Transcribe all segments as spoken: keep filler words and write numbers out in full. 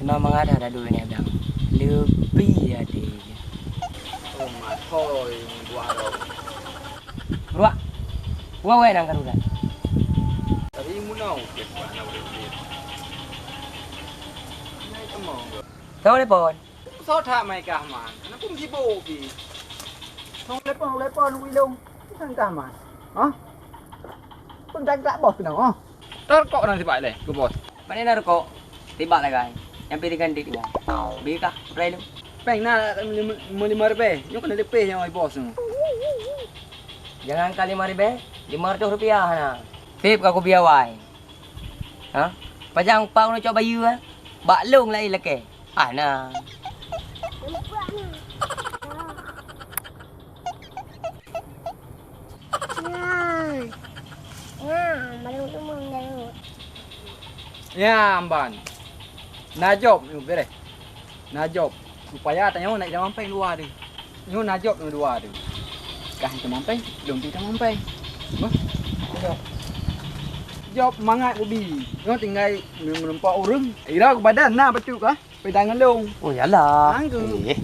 Memang ada dah duit ni bilang. Lebih ada. Oh, mathoi buah tu. Ruak. Wah, weh, nang karuran. Tapi munau ke buah na boleh. Nai temong. Assalamualaikum. Soe that mai kah man? Hana pun sibuk pih. Hong lepon, lepon, Wilong. Bukan kah man? Hah? Pun tak, tak bos kena, ha? Tarkok nang sibak leh, ke bos. Mana na rukok? Tibak lagai. Yang pilih ganti tinggal. Beli kah? Prai lu. Peng na lima, lima ribèe. Nyoe kena leupeh nyoe bos nyoe. Jangan kali lima ribèe, lima ratus rupiah na. Sip ka kubi awai. Ha? Pajang pau na cok bayeue, ha? Bak long laén lakèe. Ah, na. Nah. Nah, baru tumbuh dari. Ya, Amban. Na jaweueb nyoe beureh. Na jaweueb. Supaya tanyoe na itamong péng dua teuh. Nyoe na jaweueb nyoe dua teuh. Kah itamong péng, lôn pih itamong péng. Bah. Jaweueb mangat kubi. Nyoe tinggai meureumpok ureueng. Ira ku badan na bacut kah? Peda ngon lôn. Oh, yalah. Angku. Eh.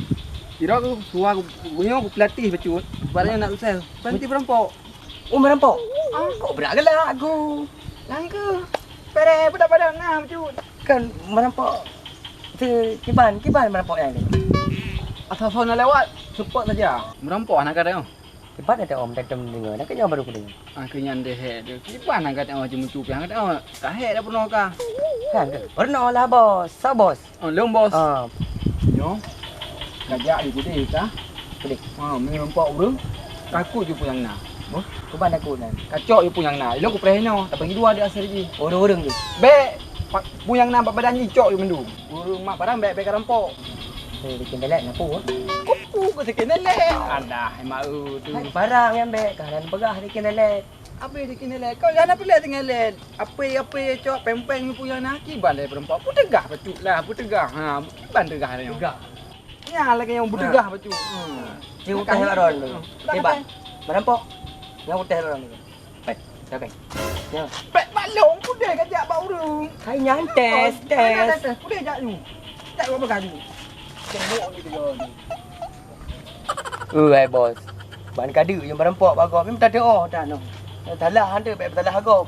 Ira ku suah ku, nyoe ku peulatéh bacut. Barang nyan nak usah. Berhenti meureumpok. Oh, meureumpok? Ah. Kok brat galak aku? Langkeu. Pere, budak badan nah, bacut. Kan meureumpok. Tu kiban, kiban meureumpok nyan tu. Asal soe na lewat, seupôt saja. Meureumpok hana ka teuh. Kiban ada om, dah tem deungoe. Dah kenyang baru kudeungoe. Ah, keunyan deh, eh, tu. Kiban hana ka teuh, cuma cupi hana ka teuh. Ka hek dah peunoh ka. Kan tu. Peunoh lah, bos. Sa bos? Oh, lôn bos. Ah. Nyoe. Kajak di gudé ka. Gudé. Ha, meunyoe nampak ureueng, takot ju peue nyang na. Boh, kuban takot nyan. Kacok ju peue nyang na. Ilôn kupreh inoe, tapi dua di asai jih. Ureueng-ureueng tu. Bèk, pa-, peue nyang na bak badan jih cok ju mandum. Ureueng mak barang bèk, bèk ka rampok. Eh, bikin delek na peue? Peue keu bikin delek? Alah, mak eu tu. Hai, barang nyang bèk, ka hana peugah bikin delek. Abéh dikini lé, kau hana peureulèe tinggai lé. Apé-apé cok péng-péng nyoe punya na, kiban lé peureumpok. Peuteugah bacut lah, peuteugah. Ha, kiban teugah nyoe. Teugah. Nyan lagèe nyang peuteugah bacut. Hmm. Cik uteh bak droen tu. Hmm. Kiban. Meureumpok. Nyang uteh bak droen tu. Pèt, siapa? Nyoe. Pèt bak lôn, pudeh kajak bak ureueng. Hai nyan tes, tes. Pudeh jak nyoe. Jak bak bagah nyoe. Cemok gitu nyoe. Ui, hai bos. Ban kadeuk nyang meureumpok bak gob, nyoe meutateuoh that nyoe. Salah han teuh, bèk peusalah gob.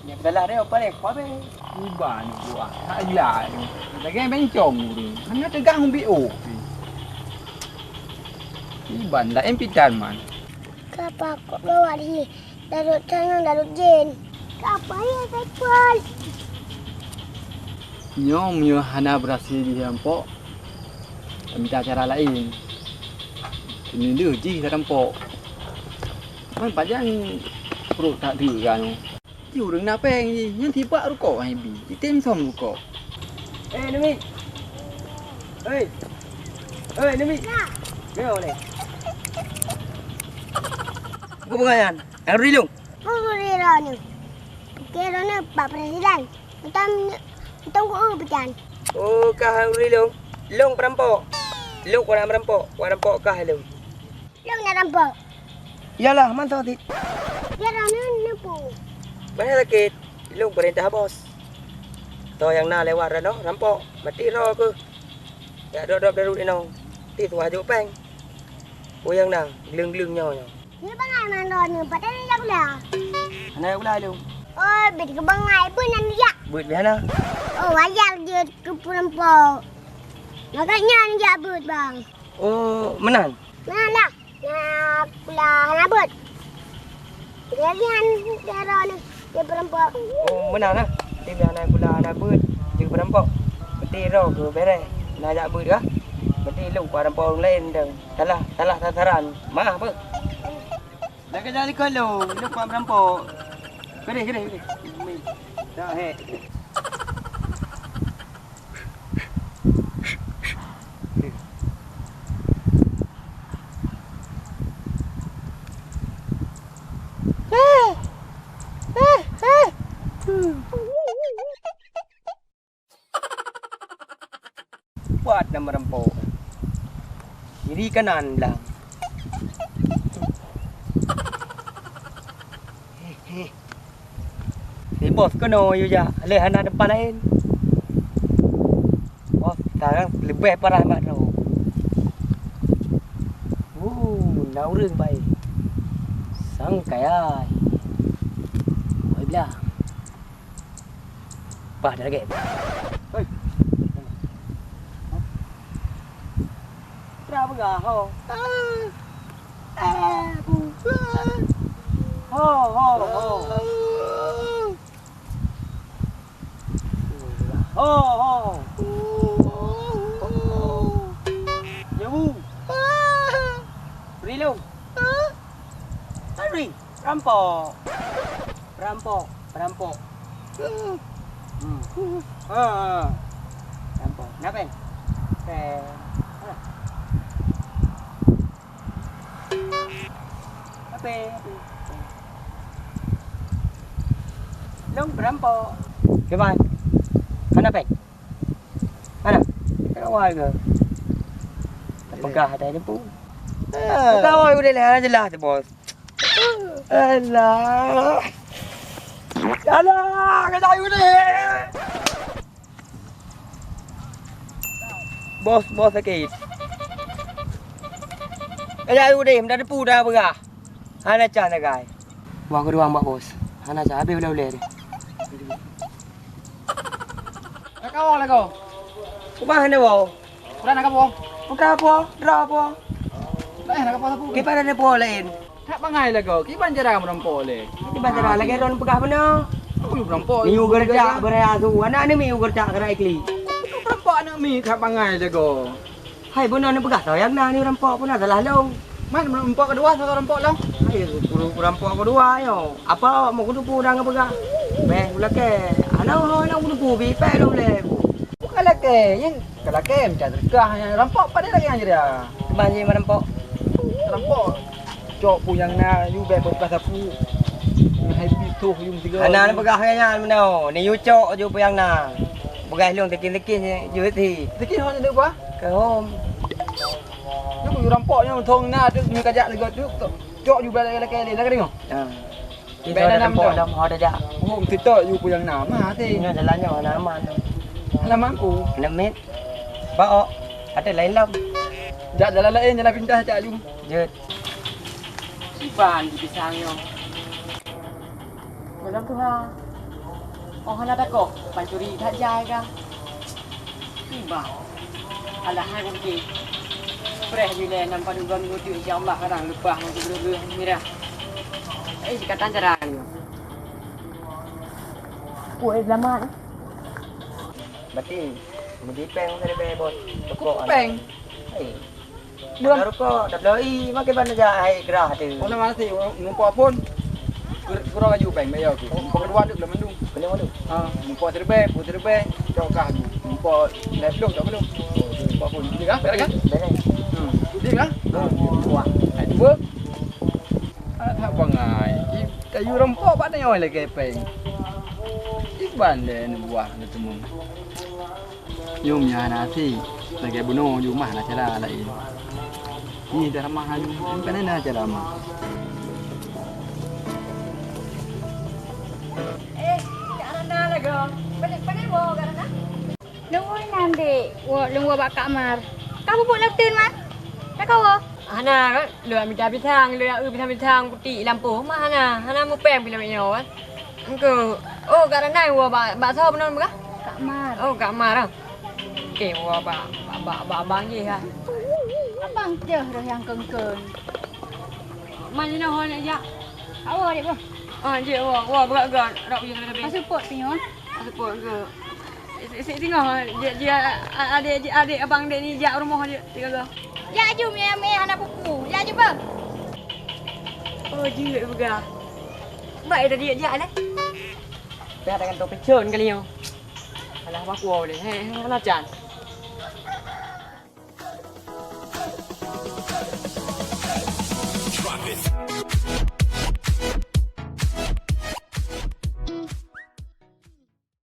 Nyang peusalah nyoe paléng kuabée. Iban buah, hak gila nyoe. Lagèe bencong ureueng. Hana teugang ubit oh. Iban laén pitan man. Kapa kok bawa di Darut tanyoe, darut jén. Ka payah teupon. Nyoe meunyoe hana beurhasil jih rampok, tamita cara laén. Keuneulheueh jih ka rampok. Man pajan pruet that deuh ka nyoe. Di ureueng na péng jih, nyan tibak rukok hai bi. Item som rukok. Eh, Nemi. Hei. Hei, Nemi. Ya. Nyoe lé. Bukan nyan. Yang Rilung. Peue droeneuh? Pike droeneuh Pak Presiden. Mantong, mantong ku eu peucan. Oh, kah ureueng lôn. Lôn peurampok. Lôn keuneuk meurampok. Keuneuk rampok kah lôn. Lôn na rampok. Iyalah, mantong cit. Pike droeneuh neupeu. Beuhe sakét. Lôn peurintah bos. Toh nyang na lewat ranoh rampok. Mati droe keuh. Jak drop-drop dari inong. Ti tuha jok péng. Peue nyang na, gleueng-gleueng nyoe nyoe. Nyoe bangai mandor nyoe, pat na jak gula? Hana jak gula lôn. Oh, bit keu bangai, peue nan jak? Beuet bit hana. Oh, wajar jeuet keu peurampok. Maka nyan jak beuet, bang. Oh, meunan? Meunan lah. Na gula hana beuet. Jadi nyan, dara nyoe, dia peurampok. Oh, meunan lah. Tapi hana gula hana beuet, jeuet peurampok. Berarti droe keuh bereh. Na jak beuet kah? Berarti lôn keu rampok ureueng laén dong. Salah, salah sasaran. Maaf, Pak. Dah kena likot lôn, lôn kuat merampok. Keude, keude, keude. Tak, hek. Pat na meureumpok. Iri kanan blang. Heh, heh. Si bos keunoe yue jak, lé hana teumpat laén. Sekarang leubeh parah mat droe. Uh, na ureueng bae. Sang kaya. Woi, blah. Bah, dah lagèe. Hei. Tra peugah, ho. Eh, bukan. Ho, ho, ho. Ho, ho. Nyobu. Rilung. Rilung. Rampok. Perampok, perampok. Hmm. Ha, ha. Perampok. Kenapa? Pen. Ha. Apa? Apa? Long perampok. Gimana? Kenapa? Mana? Kawai ke? Peugah tadi pun. Kawai udah lah jelas tu, bos. Alah. Alah, kata ayu ni. Bos, bos sakit. Kata ayu ni, minta depu dah berah. Hana cah nagai. Wah, kedua mbak bos. Hana cah, habis udah-udah deh. Lakoe, lakoe. Ubah hana woe. Udah nak apa? Udah apa? Dra apa? Dah eh, nak apa sapu? Kiban ada apa lain? Tak bangai lakoe. Kiban cara meureumpok lé. Kiban cara lagèe droen peugah beuna. Aku meureumpok. Miu geureutak beuraya su. Anak ni miu geureutak keurai kli. Meureumpok aneuk mi tak bangai lakoe. Hai, bunoe neupeugah soe nyang na ni rampok pun na salah lôn. Man, rampok keudua, soe rampok lôn? Hai, guru rampok keudua nyoe. Apa awak mau kuteupeu urang geupeugah? Beh, ulakèe. Ana ho nyang kuteupeu bi pèe lôn lé. Bukan lakèe, nyan bukan lakèe, macam teureukah nyan rampok, padahai lakèe nyan jadi. Teuma jih rampok. Rampok. Cok peue nyang na, yue bèk beupeugah sapeue. Hai pih toh yue meusigoe. Hana neupeugah lagèe nyan meunoe. Ni yue cok ju peue nyang na. Peugah lôn teukin-teukin jeuet hi. Teukin ho nyan deuek bah? Keu hom. Nyoe yue rampok nyoe thong na teuk nyoe kajak lagèe teuk. Cok ju bèk lagèe-lagèe lé, na ka deungoe? Ha. Bèk na nam rampok dong. Dong ho tajak. Hom teutok yue peue nyang na, ma até. Nyoe jalan nyoe hana aman. Hana aman ku. Keuneuk miet. Baok. Até laén lom. Jak jalan laén, jalan pindah cak ju. Jeuet. Kiban di pisang nyoe. Gohlom tuha. Oh hana takoh, pancuri that jai kah? Kiban. Alah hai bungke. Preh jileh nampak duga minggu tu insya Allah kadang leupah mangkuk gleuh-gleuh mirah. Eh, sikatan cara nyoe. Kue selamat. Berarti mudi pèng ka leubeh bos. Rukok pèng. Hai. Belum. Ada rukok, dah bloe i, makai banda jak hai gerah tu. Oh, nama nasi, numpuk pun. Ger-, gerah laju pèng, bayar tu. Numpuk kedua tu belum mandum. Belum mandum. Ha, numpuk terlebih, pun terlebih. Cok kah tu. Numpuk lima puluh, cok belum. Numpuk pun. Dia kah? Beres kah? Beres. Hmm. Dia kah? Hmm. Wah. Hai dua. Anak tak bangai. I, kayu rempok pat nyoe lagi pèng. Iban deh ni buah ni temu. Yum nyan hana até, lagèe bunoe yum mah na cara laén. Nyoe dah ramah nyoe, bukan na cara ramah. Eh, Kak Rana lagoe. Pane, pane woe Kak Rana? Lôn woe nyan dek, woe lôn woe bak Kak Mar. Ka peubuet lam teun, Mar? Ka kawoe? Hana kan? Lôn mita pisang, lôn eu pisang-pisang putik lampôh mah hana, hana meupèng pih lawét nyoe kan. Engko, oh, Kak Ranai woe bak, bak soe bunoe meugah? Kak Mar. Oh, Kak Mar ah. Oke, woe bak, bak, bak, bak abang jih ah. Abang jeuh roh nyang keun-keun. Man jinoe ho neujak? Awoe, dek boh. Ah, jeuet woe, woe beugah-gah rot ujeuen sabe-sabe. Ka seupôt pih nyoe. Ka seupôt ke? Isi, isi singoh, jeuet, jeuet, a-, adek, adek abang dek ni jak rumoh jeuet, tiga go. Jak aju, mie, mie hana pupu. Jak aju, bang. Oh, jeuet peugah. Baik dah dia jak leh. Payah dengan topeng cun kali nyoe. Alah, baku awak ni. Hei, hei, hana can.